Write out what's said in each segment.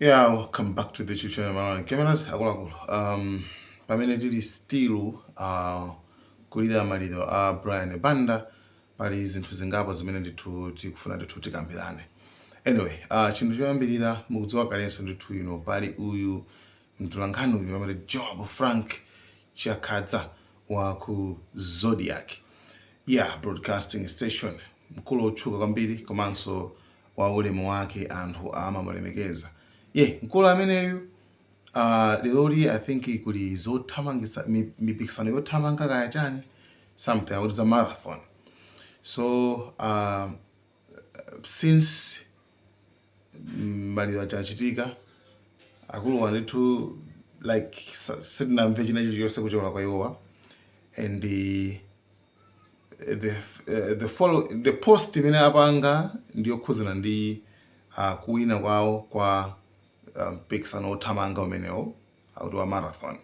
Yeah, welcome back to the YouTube channel Malawi Cameras. Akuluakulu, pamene tili still kulira maliro a Brian Banda, pali zinthu zingapo zimene ndithu tikufuna ndithu tikambirane. Anyway, chinthu choyambirira, mukudziwa kalenso ndithu ino, pali uyu mtolankhani uyu amene Job Frank Chakadza wa ku Zodiac, yeah, broadcasting station, mkulu otchuka kwambiri komanso wa ulemu wake, anthu amamulemekeza. Ye mkulu ameneyu, leroli I think kuli zothamangisa, mipikisano yothamanga kaya chani, something akuti za marathon. So since maliro aja achitika, akuluwa ndithu like sitinamve china chilichonse kuchokera kwa iwowa. And the follow the post imene apanga ndiyokhuzana ndi kuwina kwawo kwa mpikisano othamanga umenewo akuti wa marathon.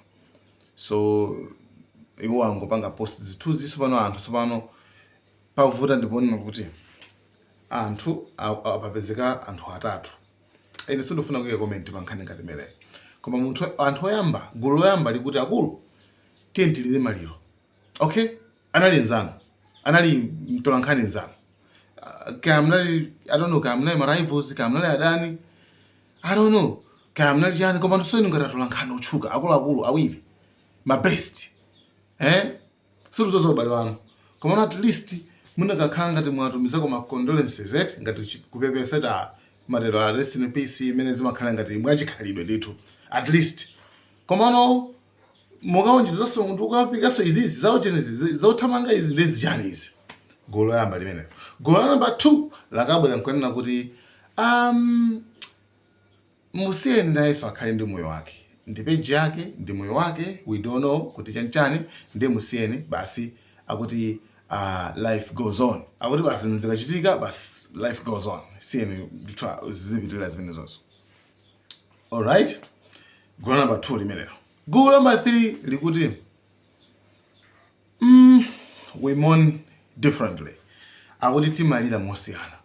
So iwo angopanga post zithunzi. Tsopano anthu, tsopano pavuta ndiponena kuti anthu apapezeka anthu atatu. Ine sindifuna kuyika comment pa nkhani ngati imeneyi, koma munthu, anthu oyamba, gulu loyamba likuti, "Akulu, tiye tilire maliro." Okay, anali nzanu, anali mtolankhani nzanu. Kaya mnali, I don't know, kaya mnali ma rivals, kaya mnali adani, I don't know, kaya mnali chani, koma nsoni ngati atolankhani otchuka, akuluakulu awiri, ma best, eh, situzoza ubale wanu, koma at least munakakhala ngati mwatumizako ma condolences, eh, ngati kupepesa ta matero a rest in peace, imene zimakhala ngati mwachikhalidwe ndithu at least. Komano mukaonjezanso munthu ukapikanso izizi zauchenezi zothamanga izi, ndezi chani izi? Gulu loyamba limenelo. Gulu la namba 2 lakabwera nkunena kuti musiyeni nayenso akhale ndi moyo wake, ndi page yake, ndi moyo wake, we don't know kuti chanchani, ndi musiyeni basi. Akuti life goes on. Akuti basi zikachitika basi, life goes on, siyeni ndithu zizipitirira zimenezonso. Alright, gulu number 2 limenelo. Gulu number 3 likuti, "We mourn differently." Akuti timalira mosiyana,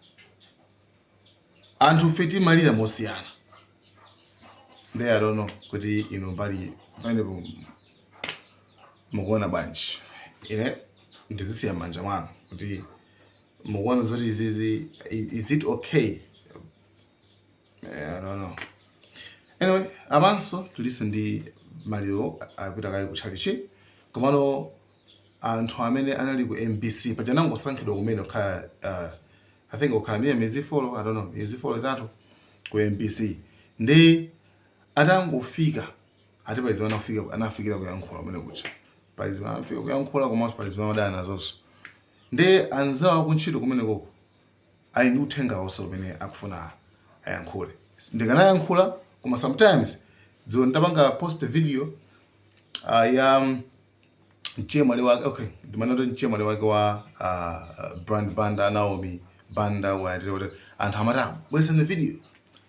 anthu fe timalira mosiyana. Nde I don't know kuti inu mbali pamenepo mukuona bwanji. Ine ndizisiya m'manja mwanu kuti mukuona zoti izizi, is it okay? I don't know. Anyway, apanso tuliso ndi maliro apita kayi kutchalichi, komano anthu amene anali ku MBC paja nangosankhidwa kumene kukhala, I think kukhala ndiye miyezi 4, I don't know, miyezi 4, 3 ku MBC, ndi atangofika ati pali zimene anafika anafikira kuyankhula kumene kucha, pali zimene anafika kuyankhula, komanso pali zimene amadana nazonso. Ndi anzawo akuntchito kumene koko ali ndi uthenga wonse umene akufuna ayankhule. Ndikanayankhula, koma sometimes dzulo ndapanga post video ya mchemwali wake, okay, ndimanoti mchemwali wake wa Brian Banda, Naomi Banda, whatever, whatever. Anthu amati, "Ah, bwesani video,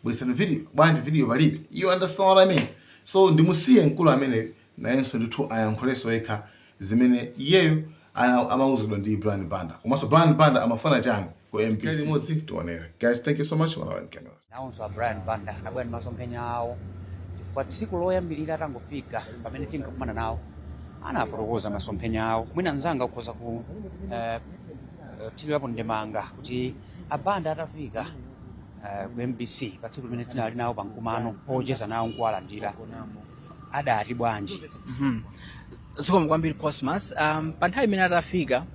bwesani video." Bwanji video palibe? You understand what I mean? So ndimusiye mkulu amene nayenso ndithu ayankhulenso yekha zimene iyeyo amauzidwa ndi Brian Banda, komanso Brian Banda amafuna chani ku MBC. Limodzi tionere. Guys, thank you so much. Malawi Cameras. Nawonso a Brian Banda anabwera ndi masomphenya awo, chifukwa tsiku loyambirira atangofika pamene tinkakumana nawo anafotokoza masomphenya awo. Mwina mnzanga ukhoza ku thirirapo ndemanga kuti a Banda atafika ku MBC pa tsiku limene tinali nawo pamkumano pocheza nawo nkuwalandira adati bwanji? Zikomo kwambiri, Cosmas. Pa nthawi imene atafika,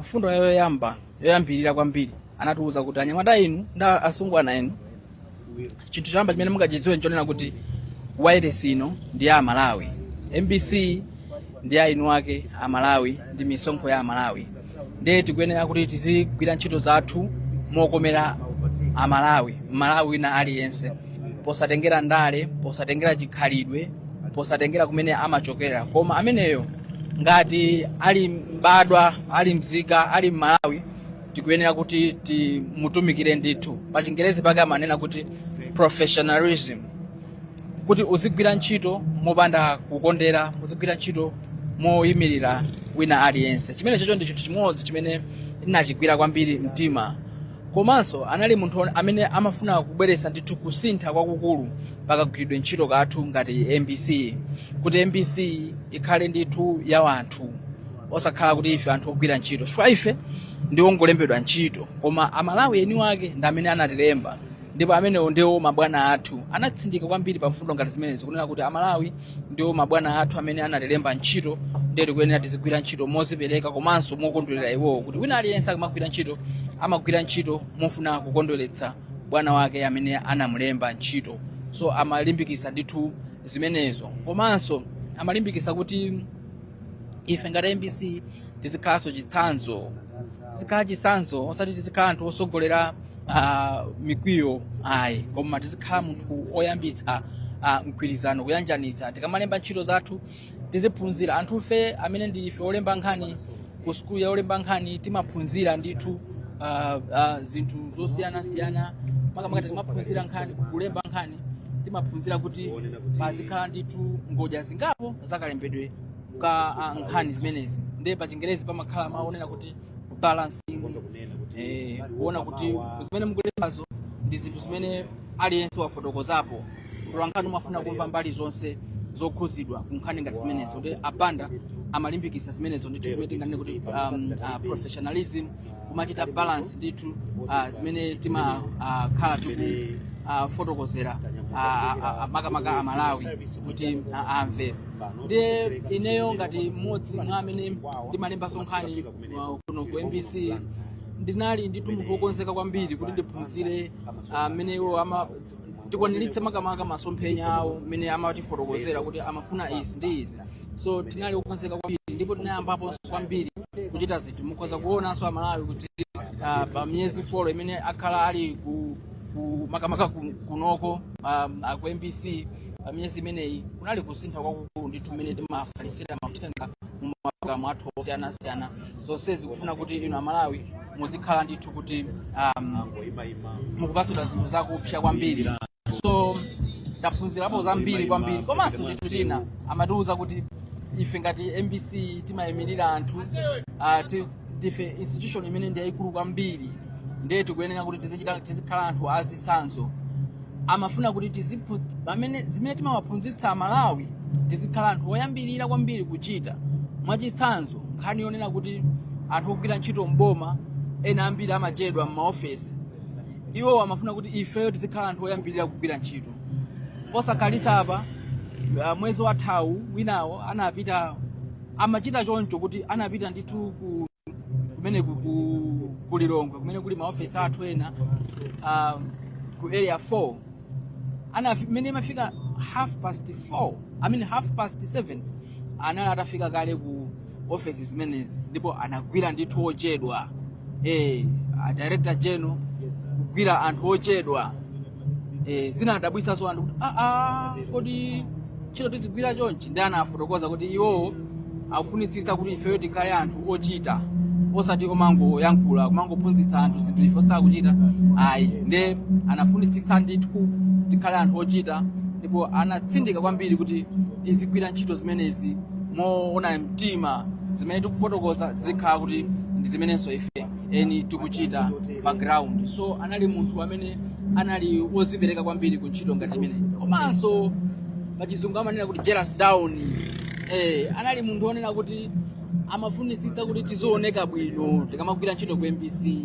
mfundo yoyamba yoyambirira kwambiri anatiuza kuti, "Anyamata inu nda asungwana inu, chinthu choyamba chimene mungachidziwe nchonena kuti wireless ino ndi ya Amalawi. MBC ndi ya inu ake Amalawi, ndi misonkho ya Amalawi, ndiye tikuyenera kuti tizigwira ntchito zathu mokomera Amalawi, Malawi wina aliyense, posatengera ndale, posatengera chikhalidwe, posatengera kumene amachokera, koma ameneyo ngati ali mbadwa, ali mzika, ali Mmalawi, tikuyenera kuti timutumikire ndithu." Pa Chingerezi pake amanena kuti professionalism, kuti uzigwira ntchito mopanda kukondera, uzigwira ntchito moyimirira wina aliyense. Chimene chocho ndi chinthu chimodzi chimene ndinachigwira kwambiri mtima. Komanso anali munthu amene amafuna kubweretsa ndithu kusintha kwakukulu pakagwiridwe ntchito kathu ngati MBC, kuti MBC ikhale ndithu ya wanthu, osakhala kuti ife anthu ogwira ntchito, chifukwa ife ndi ongolembedwa ntchito, koma Amalawi eni wake ndi amene anatilemba ndipo amenewo ndiwo mabwana athu. Anatsindika kwambiri pa mfundo ngati zimenezo, kunena kuti Amalawi ndiwo mabwana athu amene anatilemba ntchito, ndiye tikuyenera tizigwira ntchito mozipereka komanso mokondwerera iwowo, kuti wina aliyense akamagwira ntchito amagwira ntchito mofuna kukondweretsa bwana wake amene anamulemba ntchito. So amalimbikitsa ndithu zimenezo. Komanso amalimbikitsa kuti ife ngati MBC tizikhalanso chitsanzo, tizikhala chitsanzo, osati tizikhala anthu osogolera mikwiyo ayi, koma tizikhala munthu oyambitsa mgwirizano, kuyanjanitsa. Tikamalemba ntchito zathu tiziphunzira. Anthufe amene ndi ife olemba nkhani, ku sukulu ya olemba nkhani timaphunzira ndithu zinthu zosiyanasiyana. Makamaka tikamaphunzira nkhani, kulemba nkhani, timaphunzira kuti pazikhala ndithu ngodya zingapo zakalembedwe ka nkhani zimenezi. Ndiye pa Chingerezi pamakhala maonera kuti balancing, kuona kuti zimene mukulembazo ndi zinthu zimene aliyense wafotokozapo. Mtolankhani umafuna kumva mbali zonse zokhuzidwa ku nkhani ngati zimenezo, kuti Abanda amalimbikitsa zimenezo ndithu, kumene tinganene kuti professionalism, kumachita balance ndithu zimene timakhala tikufotokozera makamaka Amalawi kuti amve. Ndiye ineyo ngati mmodzi mwa amene ndimalembanso nkhani kuno ku MBC, ndinali ndithu munthu wokonzeka kwambiri kuti ndiphunzire mmene iwo ama tikwaniritse makamaka masomphenya awo mmene amatifotokozera kuti amafuna izi ndi izi. So tinali kukonzeka kwambiri ndipo tinayambaponso kwambiri kuchita zinthu. Mukhoza kuonanso Amalawi kuti pa miyezi 4 imene akhala ali ku makamaka kunoko ku MBC, pa miyezi imeneyi kunali kusintha kwakukulu ndithu mmene timafalisira mauthenga mu mapulogalamu athu osiyanasiyana. Zonsezi kufuna kuti inu Amalawi muzikhala ndithu kuti mukupatsidwa zinthu zakupsya kwambiri. So taphunzirapo zambiri kwambiri. Komanso chinthu china amatiuza kuti ife ngati MBC timayimirira anthu, ndife institution imene ndi yayikulu kwambiri, ndiye tikuyenera kuti tizikhala anthu azitsanzo. Amafuna kuti pamene zimene timawaphunzitsa Amalawi tizikhala anthu oyambirira kwambiri kuchita. Mwachitsanzo, nkhani yonena kuti anthu ogwira ntchito mboma ena ambiri amachedwa m'maofesi, iwo amafuna kuti ifeyo tizikhala anthu oyambirira kugwira ntchito. Posakhalitsa apa, mwezi wathawu winawo anapita, amachita choncho kuti anapita ndithu kumene ku Lilongwe kumene kuli maofesi athu ena, ku Area 4. Mmene imafika half past 4, I mean half past 7, anali atafika kale ku ofesi zimenezi ndipo anagwira ndithu ochedwa. A director general kugwira anthu ochedwa, zinadabwisanso anthu kuti kodi ntchito tizigwira chonchi? Ndi anafotokoza kuti iwowo akufunitsitsa kuti ifeyo tikhale anthu ochita, osati omangoyankhula, kumangophunzitsa anthu zinthu ife osakuchita ayi. Nde anafunitsitsa ndithu tikhale anthu ochita ndipo anatsindika kwambiri kuti tizigwira ntchito zimenezi moona mtima, zimene tikufotokoza zikhala kuti ndi zimenenso ife eni tikuchita pa ground. So anali munthu amene anali wozipereka kwambiri ku ntchito ngati imeneyi. Komanso pachizungu amanena kuti jealous down. Anali munthu wonena kuti amafunitsitsa kuti tizioneka bwino tikamagwira ntchito ku MBC,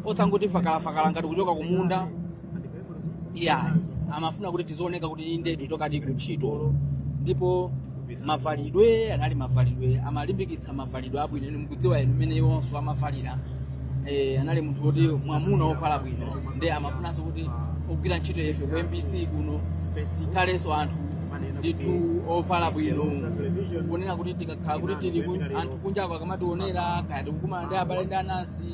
osangoti fakalafakala ngati kuchoka kumunda, yeah. Amafuna kuti tizioneka kuti inde, tichokadi ku ntchito. Ndipo mavalidwe anali mavalidwe, amalimbikitsa mavalidwe abwino. Inu mukudziwa inu mmene iwonso amavalira. Anali munthu woti mwamuna wovala bwino, ndi amafunanso kuti ogwira ntchito ife ku MBC kuno tikhalenso anthu ndithu ovala bwino, kunena kuti tikakhala kuti tili anthu kunjako akamationera, kaya tikukumana ndi abale ndi anansi,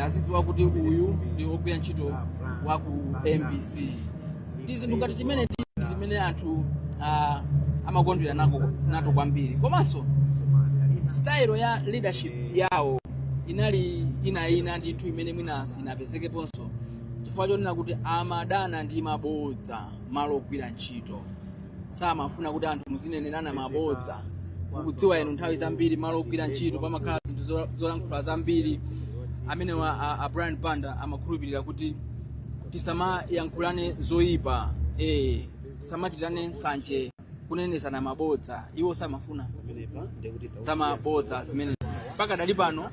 azidziwa kuti uyu ndi ogwira ntchito wa ku MBC. Ndi zinthu ngati chimene ndi chimene anthu amakondwera nato kwambiri. Komanso style ya leadership yawo inali ina ndithu imene mwina sinapezekeponso, chifukwa chonena kuti amadana ndi mabodza malo ogwira ntchito. Samafuna kuti anthu muzinenerana mabodza. Mukudziwa inu, nthawi zambiri malo ogwira ntchito pamakhala zinthu zolankhula zambiri. Amenewa a Brian Banda amakhulupirira kuti tisamayankhulane zoyipa, tisamachitane nsanje, kunenezana mabodza. Iwo samafuna zamabodza zimenezi. Mpaka dali pano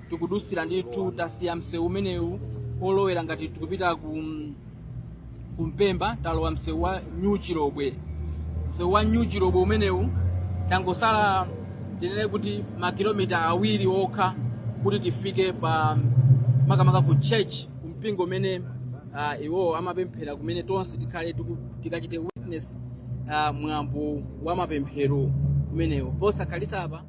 tikudutsira ndithu, tasiya msewu umenewu olowera ngati tikupita ku Mpemba, talowa msewu wa New Chilobwe. Msewu wa New Chilobwe umenewu tangosala, tinene kuti makilomita 2 okha kuti tifike pa makamaka ku church, kumpingo umene iwo amapemphera, kumene tonse tikhale tikachite witness mwambo wa mapemphero umenewo posakhalisa apa.